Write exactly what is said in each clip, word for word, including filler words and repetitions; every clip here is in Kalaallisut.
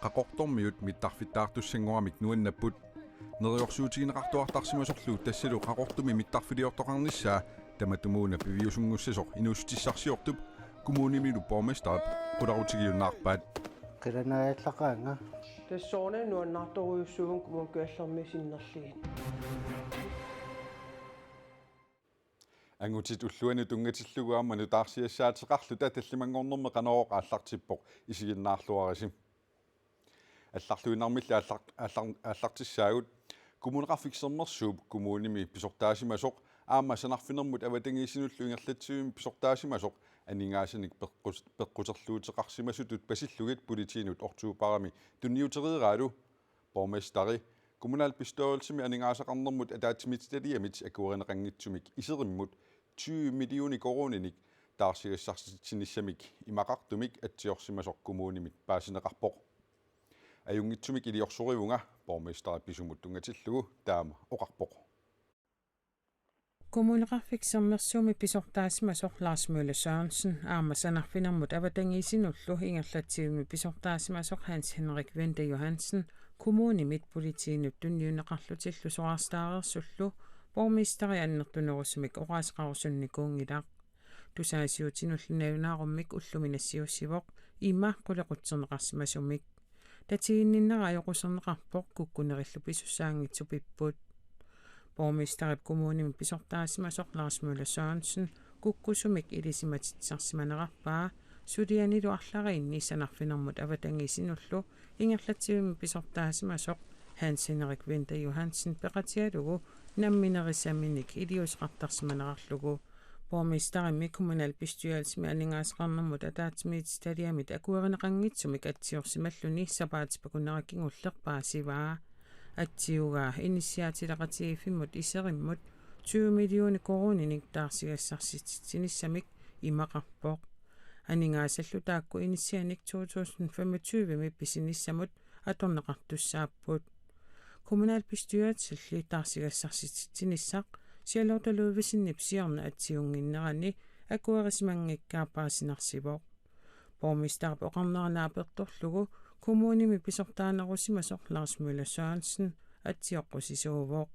Qaqortormiut mittarfittaartussanngoramik nuannapput. Neriorsuutigineqartuartarsimasorlu tassalu Qaqortumi mittarfiliortoqarnissaa tamatumuuna piviusunngussasoq inuussutissarsiortup kommunimilu borgmesterip qularutigiunnaarpaat. Qilanaallaqaanga. Tassuuna nuannaartorujussuuvunga Kommune Kujallermi sinnerlugit. Angutit ulluanut tunngatillugu aamma nutaarsiassaateqarluta tallimanngornermi Qanorooq aallartippoq, isiginnaarluarisi. Allarluinnarmilli aallar-, aallar-, aallartissaagut. Kommuneqarfik Sermersuup kommunimi pisortaasimasoq aamma sanarfinermut avatangiisinullu ingerlatsivimmi pisortaasimasoq aningaasanik peqqus-, peqquserluuteqarsimasutut pasillugit politiinut oktobarimi tunniutereeraalu borgmesteri kommunalbestyrelsimi aningaasaqarnermut ataatsimiititaliamit akuerineqanngitsumik iserimmut tyve millioner koruuninik taarsigassarsitsiniassamik imaqartumik atsiorsimasoq kommunimit paasineqarpoq. Ajunngitsumik iliorsorivunga, borgmesterip pisumut tunngatillugu taama oqarpoq. Kommuneqarfik Sermersuumi pisortaasimasoq Lars Møller Sørensen aamma sanarfinermut avatangiisinullu ingerlatsivimmi pisortaasimasoq Hans Henrik Winther Johansen kommunimit politiinut tunniunneqarlutillu soraartaareersullu borgmesteri annertunerusumik oqaaseqarusunnikuunngilaq. Tusaasiutinullu nalunaarummik ullumi nassiussivoq ima qulequtserneqarsimasumik. Tatiginninnera ajoquserneqarpoq, kukkunerillu pisussaanngitsupipput. Borgmesterip kommunimi pisortaasimasoq Lars Møller Sørensen kukkusumik ilisimatitsisarsimanerarpaa sulianilu arlariinni sanarfinermut avatangiisinullu ingerlatsivimmi pisortaasimasoq Hans Henrik Winther Johansen peqatigalugu namminerisaminik iliuuseqartarsimanerarlugu. Borgmesterimi kommunalbestyrelsimi aningaasaqarnermut ataatsimiititaliamit akuerineqanngitsumik atsiorsimalluni sapaatip akunnera kingulleq paasivaa. Atsiugaa inissiaatileqatigiiffimmut iserimmut tyve millioner koruuninik taarsigassarsititsinissamik imaqarpoq. Aningaasallu taakku inissianik to tusind femogtyve-mi pisinissamut atorneqartussaapput. Kommunalbestyrelsilli taarsigassarsititsinissaq Charlotte Ludvigsenip siorna atsiunnginnerani akuerisimanngikkaa paasinarsivoq. Borgmesterip oqarnera naapertorlugu kommunimi pisortaanerusimasoq Lars Møller Sørensen atsioqqusisuuvoq.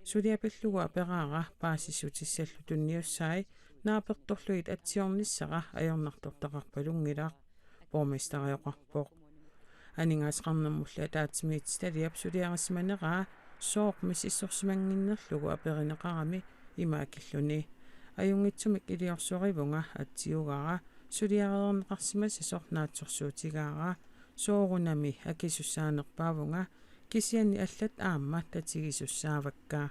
Suliaq pillugu aperaara paasissutissallu tunniussai naapertorlugit atsiornissara ajornartortaqarpalunngilaq, borgmesteri oqarpoq. Aningaasaqarnermulli ataatsimiititaliap suliarisimaneraa sooq misissorsimannginnerlugu aperineqarami ima akilluni: Ajunngitsumik iliorsorivunga, atsiugara suliareerneqarsimasasoq naatsorsuutigaara, soorunami akisussaanerpaavunga, kisianni allat aamma tatigisussaavakka.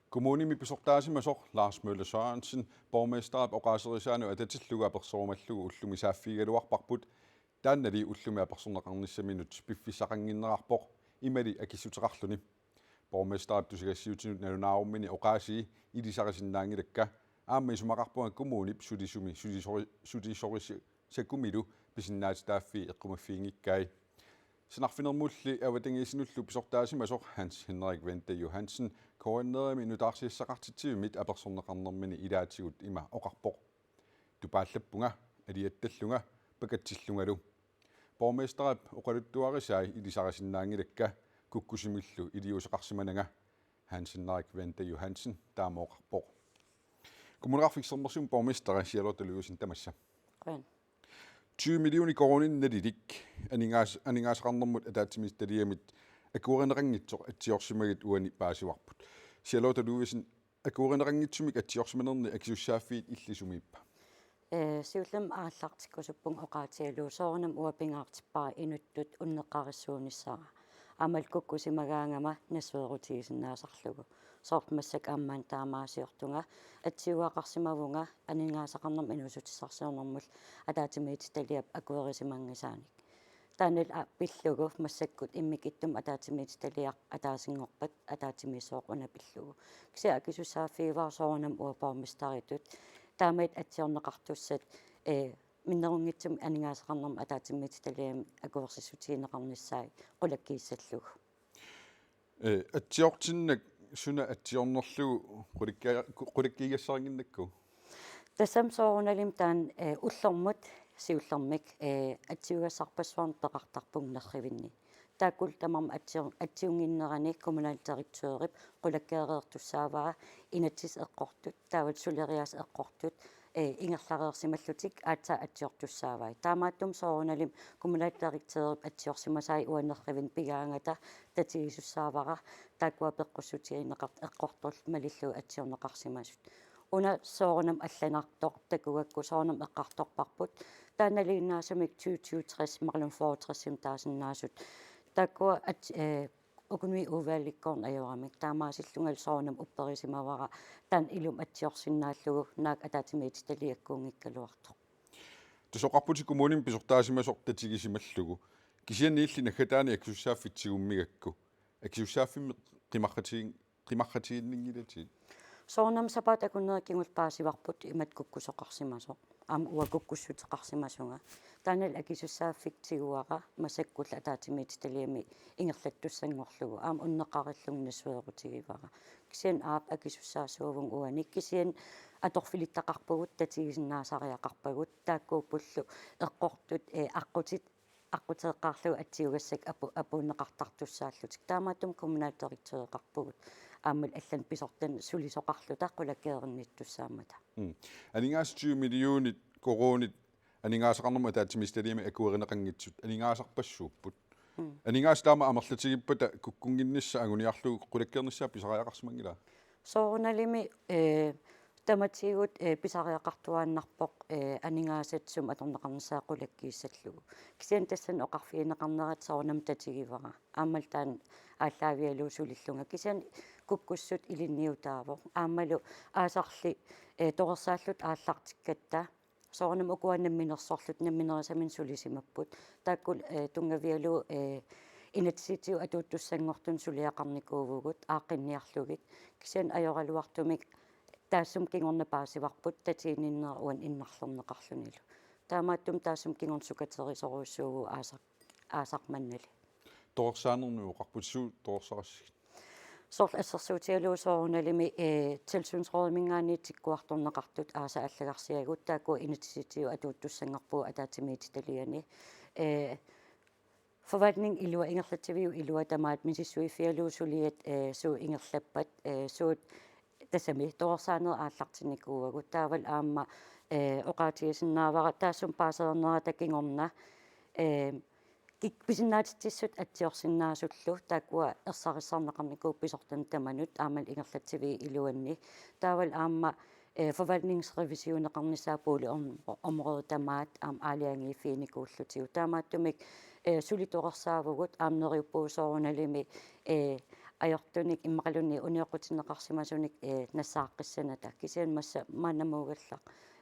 Kommunimi pisortaasimasoq Lars Møller Sørensen borgmesterip oqaaserisaanut atatillugu apersorumallugu ullumi saaffigigaluarparput. Taannali ullumi apersorneqarnissaminut piffissaqannginnerarpoq, imali akissuteqarluni. Borgmesterip tusagassiuutinut nalunaarummini oqaasii ilisarisinnaanngilakka. Aamma isumaqarpunga kommunip sulisumi sulisori-, sulisorisakkumilu pisinnaatitaaffii eqqumaffiginngikkai. Sanarfinermulli avatangiisinullu pisortaasimasoq Hans Henrik Winther Johansen K N R-imi nutaarsiassaqartitsivimmit apersorneqarnermini ilaatigut ima oqarpoq: Tupaallappunga, aliattallunga, pakatsillungalu. Borgmesterip oqaluttuarisai ilisarisinnaanngilakka, kukkusumillu iliuuseqarsimananga, Hans Henrik Winther Johansen taama oqarpoq. Kommuneqarfik Sermersuup borgmesteri Charlotte Ludvigsen, tamassa. Qujan. Tyve millioner koruuninik nalilik aningaas-, aningaasaqarnermut ataatsimiititaliamit akuerineqanngitsoq atsiorsimagit uani paasivarput. Charlotte Ludvigsen, akuerineqanngitsumik atsiorsimanerni akisussaaffiit illit sumiippa? Ee, siullermik aallartikkusuppunga oqaatigalugu soorunami uanga pingaartippara inuttut unneqqarissuunissara. Aammalu kukkusimagaangama nassuerutigisinnaasarlugu. Soorlu massakkut aamma maani taamaasiortunga, atsiugaqarsimavunga aningaasaqarnermut inuussutissarsiornermullu ataatsimiititaliap akuerisimanngisaanik. Taanna a-, pillugu massakkut immikkut ittumik ataatsimiititaliaq ataasinngorpat ataatsimiissuaq una pillugu. Kisianni akisussaaffigivara soorunami uanga borgmesteritut. Taamaattut atsiorneqartussat, ee, minnerunngitsumik aningaasaqarnermut ataatsimiititaliamit akuersissutigineqarnissaat qulakkiissallugu. Ee, atsiortinnak suna atsiornerlugu qulakkia-, qu-, qulakkiigassarinnginnakku? Tassami soorunalimi taanna, ee, ullormut siullermik, ee, atsiugassarpassuarnik peqartarpunga nerrivinni. Taakkulu tamarmik atsiu-, atsiunnginnerani kommunaldirektørip qulakkeereertussaavara inatsisit eqqortut, taavalu suleriaaseq eqqortut, ee, ingerlareersimallutik aatsaat atsiortussaavai. Taamaattumik soorunalimi kommunaldirektørip atsiorsimasai uanga nerrivinni pigaangata tatigisussaavara taakkua peqqussutigineqartut eqqortut malillugit atsiorneqarsimasut. Una soorunami allanartoq takugakku soorunami eqqartorparput. Taanna nalinginnaasumik tyve tyve tres marlun fyrre tres-imik taasinnaasut. Taakkua at-, ee, økonomiudvalgikkoorneq ajoramik. Taamaasillungalu soorunami upperisimavara taanna ilumut atsiorsinnaallugu naak ataatsimiititaliakkuunngikkaluartoq. Tassa oqarputit kommunimi pisortaasimasoq tatigisimallugu. Kisianni illit naggataani akisussaaffik tigummigakku. Akisussaaffimmi qimarratiin-, qimarratiinninngilatit? Soorunami sapaatip akunneri kingulleq paasivarput imatut kukkusoqarsimasoq. Aamma uanga kukkussuteqarsimasunga. Taannalu akisussaaffik tiguara massakkullu ataatsimiititaliami ingerlattussanngorlugu. Aamma unneqqarillunga nassuerutigivara. Kisianni aap akisussaasuuvunga uani. Kisianni atorfilittaqarpugut tatigisinnaasariaqarpagut. Taakkuuppullu eqqortut, ee, aqqutit aqquteeqqaarlugu atsiugassakka apu-, apuunneqartartussaallutik. Taamaattumik kommunaldirektøreqarpugut. Aammalu allanik pisortanit sulisoqarluta qulakkeerinnittussaammata. Mm. Aningaasat tyve millionit koruunit aningaasaqarnermut ataatsimiititaliami akuerineqanngitsut aningaasarpassuupput. Mm. Aningaasat taama amerlatigippata kukkunnginnissaq anguniarlugu qulakkeernissaa pisariaqarsimanngilaa? Soorunalimi, ee, tamatigut, ee, pisariaqartuaannarpoq, ee, aningaasat sumut atorneqarnissaa qulakkiissallugu. Kisianni tassani oqarfigineqarnera soorunami tatigivara. Aammalu taanna aallaavigalugu sulillunga. Kisianni kukkussut ilinniutaavoq. Aammalu aasarli, ee, torersaalluta aallartikkatta. Soorunami ukua namminersorlutik namminerisaminnut sulisimapput. Taakkulu, ee, tunngavigalugu, ee, inatsisitigut atuuttussanngortunut suliaqarnikuuvugut aaqqinniarlugit. Kisianni ajoraluartumik taassuma kingorna paasivarput tatiginninneq uani innarlerneqarlunilu. Taamaattumik taassuma kingorna sukaterisorujussuuvugut aasaq, aasaq mannali. Torersaanermut oqarputit, suut torersarassigit? Soorlu assersuutigalugu soorunalimi, ee, tilsynsrådiminngaanniit tikkuartorneqartut aasaq allagarsiagut taakku inatsisitigut atuuttussanngorpugut ataatsimiititaliani. Ee, forvaltningip ilua ingerlatsiviup ilua tamaat misissuiffigalugu suliat, ee, suut ingerlappat, ee, suut tassami torersaanerit aallartinnikuuagut. Taavalu aamma, ee, oqaatigisinnaavara taassuma paasereernerata kingorna, ee, kik-, pisinnaatitsissut atsiorsinnaasullu taakkua ersarissarneqarnikuupput pisortanit tamanut aammalu ingerlatsiviup iluanni. Taavalu aamma, ee, forvaltningsrevisioneqarnissaa boligom-, område tamaat aamma aalajangiiffiginikuullutigu. Taamaattumik, ee, suli torersaavugut aamma neriuppugut soorunalimi, ee, ajortunik immaqaluunniit unioqqutinneqarsimasunik, ee, nassaaqqissanata. Kisianni massa maannamuugallaq,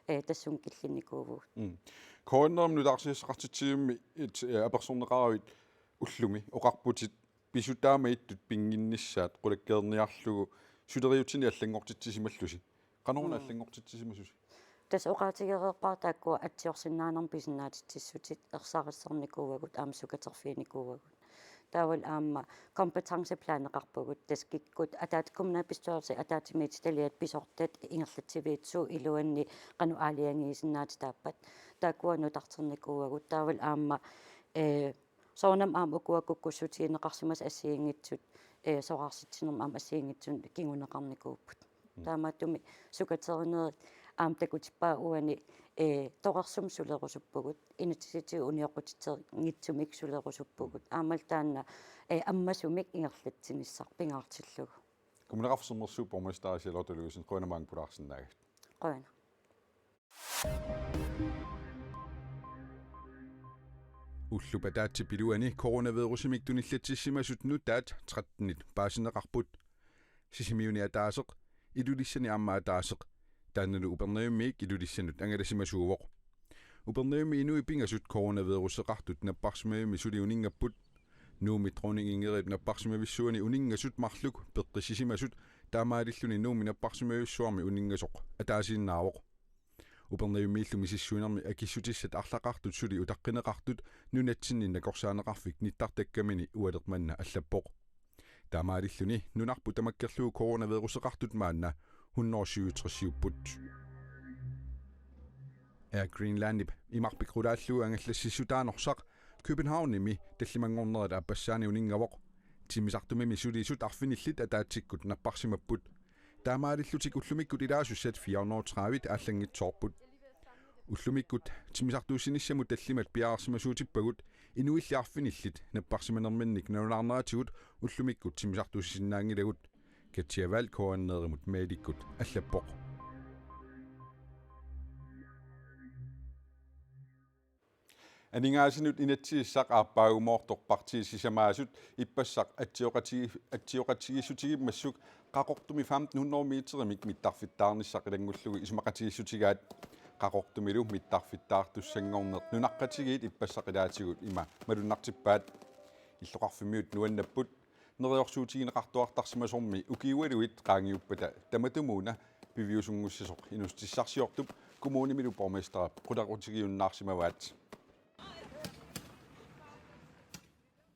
ee, tassunga killinnikuuvugut. Mm. K N R-imi nutaarsiassaqartitsivimmi et, ee, apersorneqaravit ullumi oqarputit pisut taama ittut pinnginnissaat qulakkeerniarlugu suleriaaseqartitsinni allanngortitsisimallusi. Qanoruna Mm. allanngortitsisimasusi? Tassa oqaatigereerpara taakkua atsiorsinnaanermut pisinnaatitsissutit ersarissarnikuuagut aamma sukaterfiginikuuagut. Taavalu aamma kompetenceplaneqarpugut tassa kikkut ataat-, kommunalbestyrelse ataatsimiititaliat pisortat ingerlatsiviit suut iluanni qanoq aalajangiisinnaatitaappat. Taakkua nutarternikuuagut taavalu aamma, ee, soorunami aamma ukua kukkussutigineqarsimasut assigiinngitsut, ee, soraarsitsinermi aamma assigiinngitsunik kinguneqarnikuupput. Mm. Taamaattumik sukaterinerit aamma takutippaat uani, ee, torersumik sulerusuppugut, inatsisitigut unioqqutitsinngitsumik sulerusuppugut. Aammalu taanna, ee, ammasumik ingerlatsinissaq pingaartillugu. Kommuneqarfik Sermersuup borgmesteri Charlotte Olufsen, qujanaq maanga pulaarsinnaagatsigit. Qujanaq. Ullup ataatsip iluani coronavirusimik tunillatsissimasut nutaat trettenit paasineqarput. Sisimiuni ataaseq, Ilulissani aamma ataaseq, taannalu Upernavimmiit Ilulissanut angalasimasuuvoq. Upernavimmi inuit pingasut coronaviruseqartut napparsimmavimmi suli uninngapput. Nuummi Dronning Ingridip napparsimmavissuani uninngasut marluk peqqissisimasut taamaalilluni Nuummi napparsimmavissuarmi uninngasoq ataasiinnaavoq. Upernavimmiillu misissuinermi akissutissat arlaqartut suli utaqqineqartut nunatsinni nakorsaaneqarfik nittartakkamini ualeq manna allappoq. Taamaalilluni nunarput tamakkerlugu coronaviruseqartut maanna hundrede syvogtresiupput. Air Greenlandip imarpik qulaallugu angallassissutaanngorsaaq Københavnimi tallimanngornerat aappassaanik uninngavoq. Timmisartumimi sulisut arfinillit ataatsikkut napparsimapput. Taamaalillutik ullumikkut ilaasussat fire hundrede og tredive aallanngitsoorput. Ullumikkut timmisartuussinissamut tallimat piareersimasuutippagut inuilli arfinillit napparsimanerminnik nalunaarneratigut ullumikkut timmisartuussisinnaanngilagut. Katja Wall K N R-imut Mailikkut allappoq. Aningaasanut inatsisissaq aappaagumoortoq partiit sisamaasut ippassaq atsioqatigi-, atsioqatigiissutigimmassuk Qaqortumi femten hundrede meterimik mittarfittaarnissaq ilanngullugu isumaqatigiissutigaat. Qaqortumilu mittarfittaartussanngorneq nunaqqatigiit ippassaq ilaatigut ima malunnartippaat. Illoqarfimmiut nuannapput. Neriorsuutigineqartuartarsimasormi ukiualuit qaangiuppata tamatumuuna piviusunngussasoq inuussutissarsiortup kommunimilu borgmesterip qularutigiunnaarsimavaat.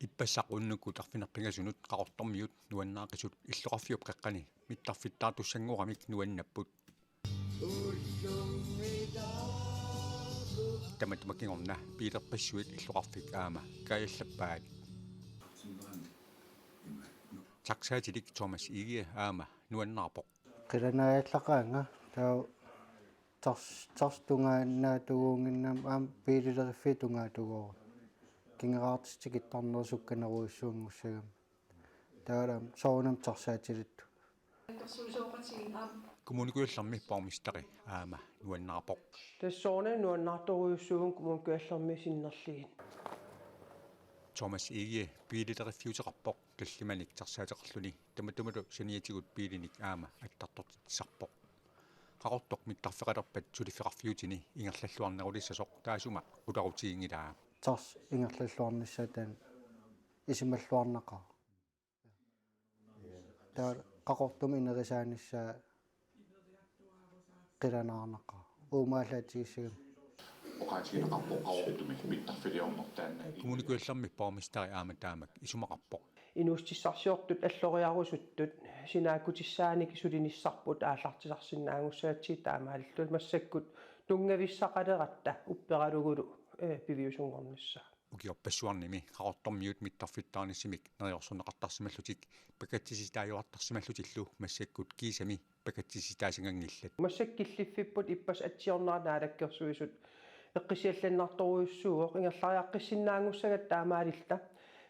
Ippassaq unnukkut arfineq-pingasunut Qaqortormiut nuannaaqisut illoqarfiup qeqqani mittarfittaartussanngoramik nuannapput. Tamatuma kingorna biilerpassuit illoqarfik aamma kaajallappaat. Taxaatilik Thomas Egede aamma nuannaarpoq. Qilanaajallaqaanga taava tars-, tarsip tungaannaatuugunnginnama aamma biilileriffiit tungaatuugooq. Kingoraartitsikittarnerup sukkanerujussuanngussagami. Taavalu aamma soorunami tarsaatilittu. Kommune Kujallermi borgmesteri aamma nuannaarpoq. Tassa soorunami nuannaartorujussuuvugut Kommune Kujallermi sinnerlugit. Thomas Egede biilileriffiuteqarpoq tallimanik tarsaateqarluni, tamatumalu saniatigut biilinik aamma attartortitsisarpoq. Qaqortoq mittarfeqalerpat suliffeqarfiutini ingerlalluarnerulissasoq taassuma qularutiginngilaa. Tarsap ingerlalluarnissaa taanna isumalluarnaqaaq. Taava Qaqortumi inerisaanissaa qilanaarnaqaaq. Uumaallaatigissagamik. Oqaatigineqarpoq Qaqortumi mittarfiliorneq taanna. Kommune Kujallermi borgmesteri aamma taamak isumaqarpoq. Inuussutissarsiortut alloriarusuttut sinaakkutissaannik sulinissarput aallartisarsinnaanngussagatsigit taamaalillutik massakkut tunngavissaqaleratta upperalugulu, eh, piviusunngornissaa. Ukiorpassuarnimi Qaqortormiut mittarfittaarnissamik neriorsorneqartarsimallutik pakatsisitaajuartarsimallutillu massakkut kiisami pakatsisitaasanganngillat. Massakkut killiffipput ippassaq atsiornerat Naalakkersuisut eqqissiallannartorujussuuvoq, ingerlariaqqissinnaanngussagatta taamaalilluta.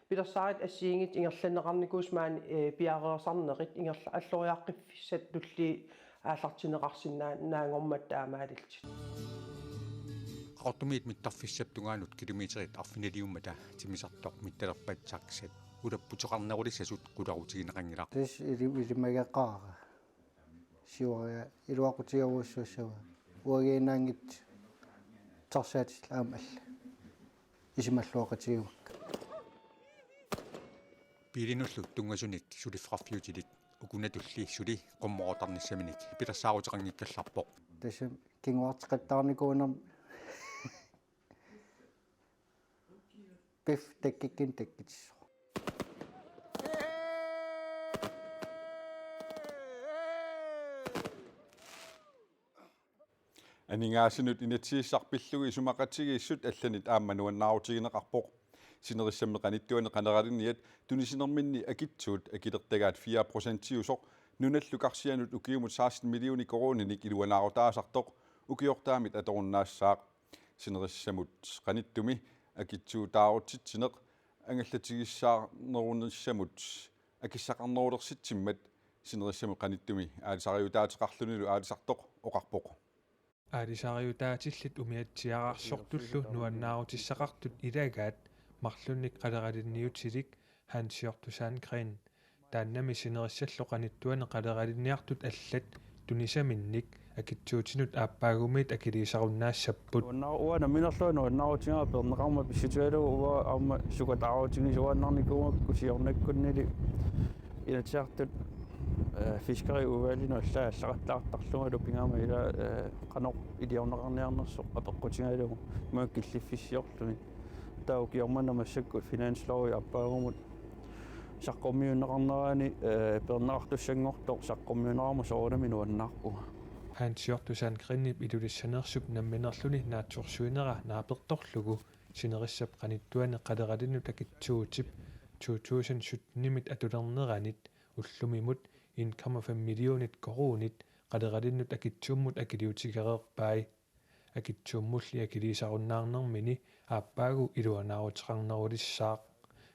Pilersaarutit assigiinngitsut ingerlanneqarnikuusut maani, eh, piareersarnerit ingerla-, alloriaqqiffissatut tulliit aallartinneqarsinnaanngormat taamaalillutik. Qaqortumiit mittarfissap tungaanut kilometerit arfiniliummata timmisartoq mittalerpat taxat ulapputeqarnerulissasut qularutigineqanngilaq. Tassa ili-, ilimageqaara. Siuariaq iluaqutigerujussuussavaa. Uagiinnaanngitsoq tarsaatillit aamma alla. Isumalluaqatigivakka. Biilinullu tunngasunik suliffeqarfiutilik ukunatulli suli qummoroortarnissaminik pilersaaruteqanngikkallarpoq. Tassami kinguarteqattaarnikuunermi pif takkikkinik takkutissooq. Aningaasanut inatsisissaq pillugu isumaqatigiissut allanit aamma nuannaarutigineqarpoq. Sinerissami qanittuani qaneraliniat tunisinerminni akitsuut akilertagaat fire procentiusoq nunallu karsianut ukiumut seksten millioner koruuninik iluanaarutaasartoq ukiortaamit atorunnaassaaq. Sinerissamut qanittumi akitsuutaarutsitsineq angallatigissaarnerunissamut akissaqarnerulersitsimmat sinerissamut qanittumi aalisariutaateqarlunilu aalisartoq oqarpoq. Aalisariutaatillit umiatsiaararsortullu nuannaarutissaqartut ilagaat marlunnik qaleralinniutilik Hans Hjortussand Green. Taannami sinerissallu qanittuani qaleralinniartut allat tunisaminnik akitsuutinut aappaagumiit akiliisarunnaassaput. Uanna-, uanga nammineerlunga nuannaarutigaara peerneqarmat pissutigalugu uanga aamma sukataarutigisoraannarnikuugakku siornakkunnili Inatsisartut, eh, fiskeriudvalginut allaat allaqattaartarlungalu pigama ila, eh, qanoq iliorneqarniarnersoq apeqqutigalugu imaluunniit killiffissiorluni. Taava ukioq manna massakkut finanslovi aappaagumut saqqummiunneqarnerani, eh, peerneqartussanngortoq saqqummiunneqarmat soorunami nuannaarpunga. Hans Hjortø Sandgreenip Ilulissaneersup namminerluni naatsorsuinera naapertorlugu sinerissap qanittuani qaleralinnut akitsuutip to tusind syttenimit atulerneranit ullumimut en komma fem millionit koruunit qaleralinnut akitsuummut akiliutigereerpai. Akitsuummulli akiliisarunnaarnermini aappaagu iluanaaruteqarnerulissaaq.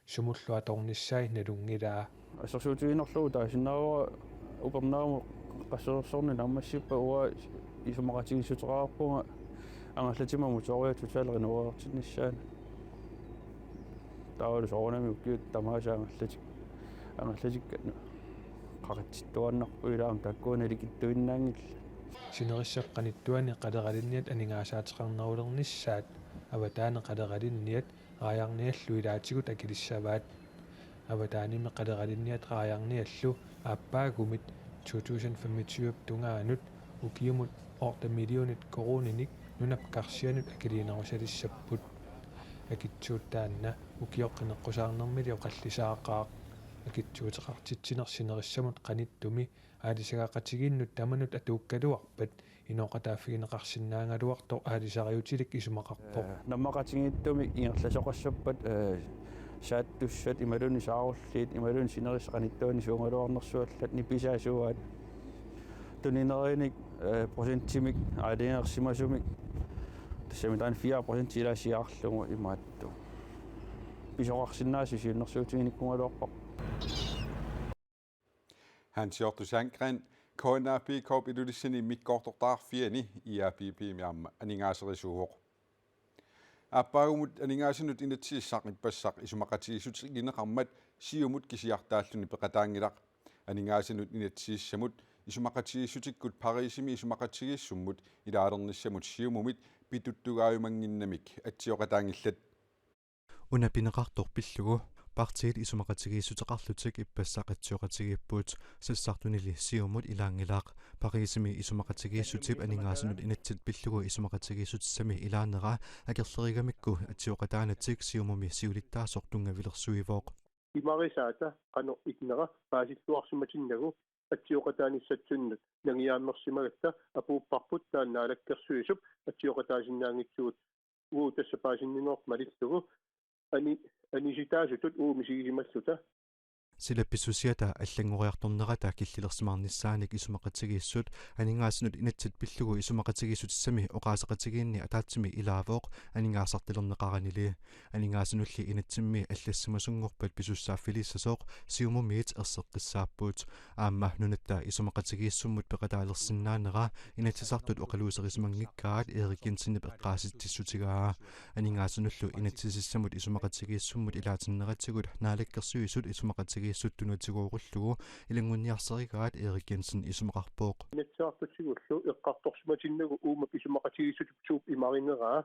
Sumullu atornissaat nalunngilaa. Assersuutigiinnarlugu taasinnaavara upernaamut qassersorni naammassippat uanga isumaqatigiissuteqarpunga angallatima motoria total renoverertinnissaani. Taavalu soorunami ukiut tamaasa angallatik-, angallatikka qaqitsittuaannarput ilaammi taakkuuna ilikittuinnaanngillat. Sinerissap qanittuani qaleralinniat aningaasaateqarnerulernissaat avataani qaleralinniat raajarniallu ilaatigut akilissavaat. Avataanimi qaleralinniat raajarniallu aappaagumit to tusind femogtyve tungaanut ukiumut otte millionit koruuninik nunap karsianut akiliinerusalissapput. Akitsuut taanna ukioq qineqqusaarnermili oqallisaaqaaq. Akitsuuteqartitsineq sinerissamut qanittumi aalisagaqatigiinnut tamanut atuukkaluarpat inooqataaffigineqarsinnaagaluartoq aalisariutilik isumaqarpoq. Ee, nammaqatigiittumik ingerlasoqassappat, ee, saattussat imaluunniit saarulliit imaluunniit sinerissap qanittuani suugaluarnersuallat nipisaasuaat tuninerinik, ee, procentimik aalajangersimasumik tassami taanna fire procent ilaa siaarlugu imaattoq. Pisoqarsinnaasut siunnersuutiginikkuugaluarparput. Hans Hjortø Sandgreen, K N A P K-p Ilulissani immikkoortortaqarfiani I A P P-mi aamma aningaaserisuuvoq. Aappaagumut aningaasanut inatsisissaq ippassaq isumaqatigiissutigineqarmat Siumut kisiartaalluni peqataanngilaq. Aningaasanut inatsisissamut isumaqatigiissutikkut Pariisimi isumaqatigiissummut ilaalernissamut Siumumit pituttugaajumannginnamik atsioqataanngillat. Una pineqartoq pillugu partiit isumaqatigiissuteqarlutik ippassaq atsioqatigiipput, sassartunili Siumut ilaanngilaq. Pariisimi isumaqatigiissutip aningaasanut inatsit pillugu isumaqatigiissutissami ilaanera akerlerigamikku atsioqataanatik Siumumi siulittaasoq tunngavilersuivoq. Imarisaata qanoq innera paasilluarsimatinnagu atsioqataanissatsinnut nangiaammersimagatta apuupparput taanna Naalakkersuisup atsioqataasinnaanngitsugut uagut tassa paasinninneq malillugu ani-, anisitaasutut uagut misigisimalluta. Sila pissusiata allanngoriartornerata killilersimaarnissaanik isumaqatigiissut aningaasanut inatsit pillugu isumaqatigiissutissami oqaaseqatigiinni ataatsimi ilaavoq aningaasartalerneqaranili. Aningaasanulli inatsimmi allassimasunngorpat pisussaaffiliissasoq Siumumiit erseqqissaapput. Aamma nunatta isumaqatigiissummut peqataalersinnaanera Inatsisartut oqaluuserisimanngikkaat Erik Jensenip eqqaasitsissutigaa. Aningaasanullu inatsisissamut isumaqatigiissummut ilaatinneratigut Naalakkersuisut isumaqatigiissut tunutigoorullugu ilanngunniarsarigaat Erik Jensen isumaqarpoq. Inatsisartutigullu eqqartorsimatinnagu uuma isumaqatigiissutip suup imarineraa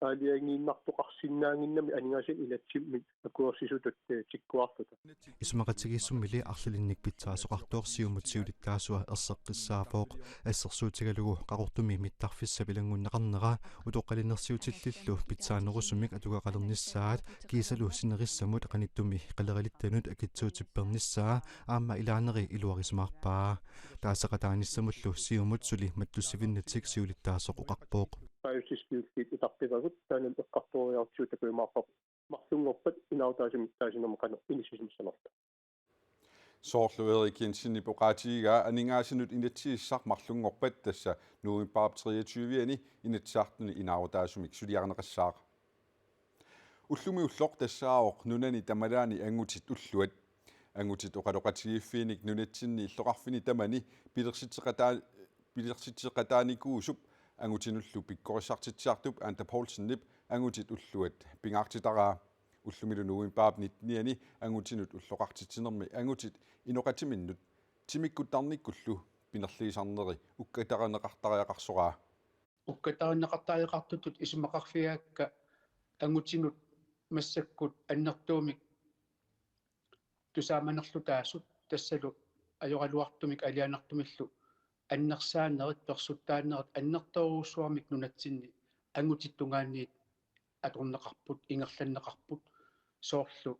aalajangiinnartoqarsinnaannginnami aningaasanik inatsimmik akuersisutut, ee, tikkuarluta. Isumaqatigiissummili arlalinnik pitsaasoqartoq Siumut siulittaasua erseqqissaavoq. Assersuutigalugu Qaqortumi mittarfissap ilanngunneqarnera utoqqalinersiutillillu pitsaanerusumik atugaqalernissaat kiisalu sinerissamut qanittumi qaleralittanut akitsuutippernissaa aamma ilaaneri iluarisimaarpaa. Taaseqataanissamullu Siumut suli mattussivinnatik siulittaasoq oqarpoq. Paasissiulliit utarpivagut taanna eqqartoriartigu takujumaarparput marlunngorpat inaarutaasumik taasinermut qanoq inissisimassanerluta. Soorlu Erik Jensenip oqaatigigaa aningaasanut inatsisissaq marlunngorpat tassa novembarip treogtyve-ani Inatsisartuni inaarutaasumik suliarineqassaaq. Ullumi ulloq tassaavoq nunani tamalaani angutit ulluat. Angutit oqaloqatigiiffiinik nunatsinni illoqarfinni tamani pilersitseqataa-, pilersitseqataanikuusup angutinullu pikkorissartitsiartup Anda Poulsenip angutit ulluat pingaartitaraa. Ullumilu novembarip nittenianni angutinut ulloqartitsinermi angutit inoqatiminnut timikkuttarnikkullu pinerliisarneri ukkatarineqartariaqarsoraa. Ukkatarineqartariaqartutut isumaqarfigaakka angutinut massakkut annertuumik tusaamanerlutaasut tassalu ajoraluartumik alianartumillu annersaanerit persuttaanerit annertoorujussuarmik nunatsinni angutit tungaanniit atorneqarput, ingerlanneqarput, soorlu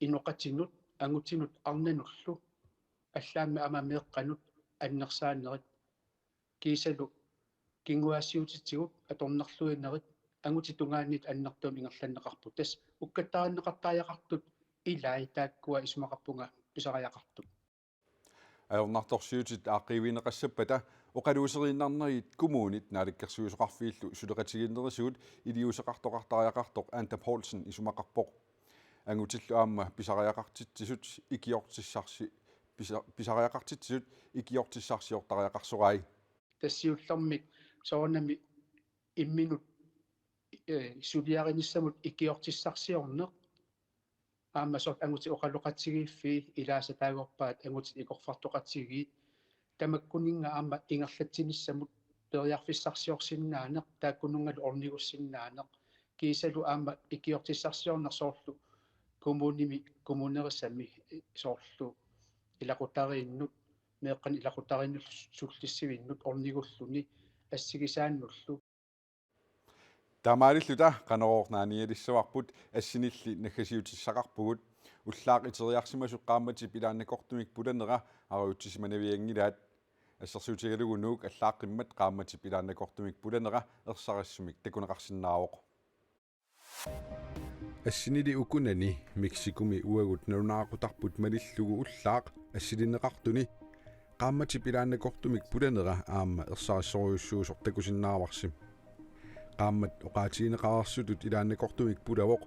inoqatinut, angutinut arnanullu, allaammi aamma meeqqanut annersaanerit Kiisalu kinguaassiuutitigut atornerluinerit angutit tungaanniit annertuumik ingerlanneqarput. Tassa ukkattarineqartariaqartut ilai taakkua isumaqarpunga pisariaqartut. Ajornartorsiutit aaqqiivigineqassappata oqaluuseriinnarnerit kommunit naalakkersuisoqarfiillu suleqatigiinnerisigut iliuuseqartoqartariaqartoq Anda Poulsen isumaqarpoq. Angutillu aamma pisariaqartitsisut ikiortissarsi pisa- pisariaqartitsisut ikiortissarsiortariaqarsorai. Tassa siullermik soorunami imminut eh, suliarinissamut ikiortissarsiorneq. Aamma soorlu angutit oqaloqatigiiffii ilaasa taagorpaat angutit ikorfartoqatigiit tamakkuninnga aamma ingerlatsinissamut periarfissarsiorsinnaaneq taakkununngalu ornigussinnaaneq. Kiisalu aamma ikiortissarsiorneq soorlu kommunimi kommunerisami soorlu ilaqutariinnut meeqqanut ilaqutariinnullu sullissivinnut ornigulluni assigisaannullu. Taamaalilluta Qanorooq naanialissavarput assinilli naggasiutissaqarpugut. Ullaaq iteriarsimasoq qaammatip ilaannakortumik pulanera arajutsisimanavianngilaat. Assersuutigalugu Nuuk allaaqqimmat qaammatip ilaannakortumik pulanera ersarissumik takuneqarsinnaavoq. Assinili ukunani Mexikomi uagut nalunaaqutarput malillugu ullaaq assilinneqartuni qaammatip ilaannakortumik pulanera aamma ersarissorujussuusoq takusinnaavarsi. Qaammat oqaatigineqareersutut ilaannakortumik pulavoq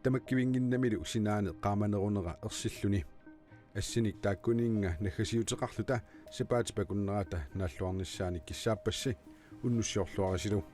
tamakkivinnginnamilu sinaani qaamanerunera ersilluni. Assinik taakkuninnga naggasiuteqarluta sapaatip akunnerata naalluarnissaanik kissaappassi unnussiorluarisilu.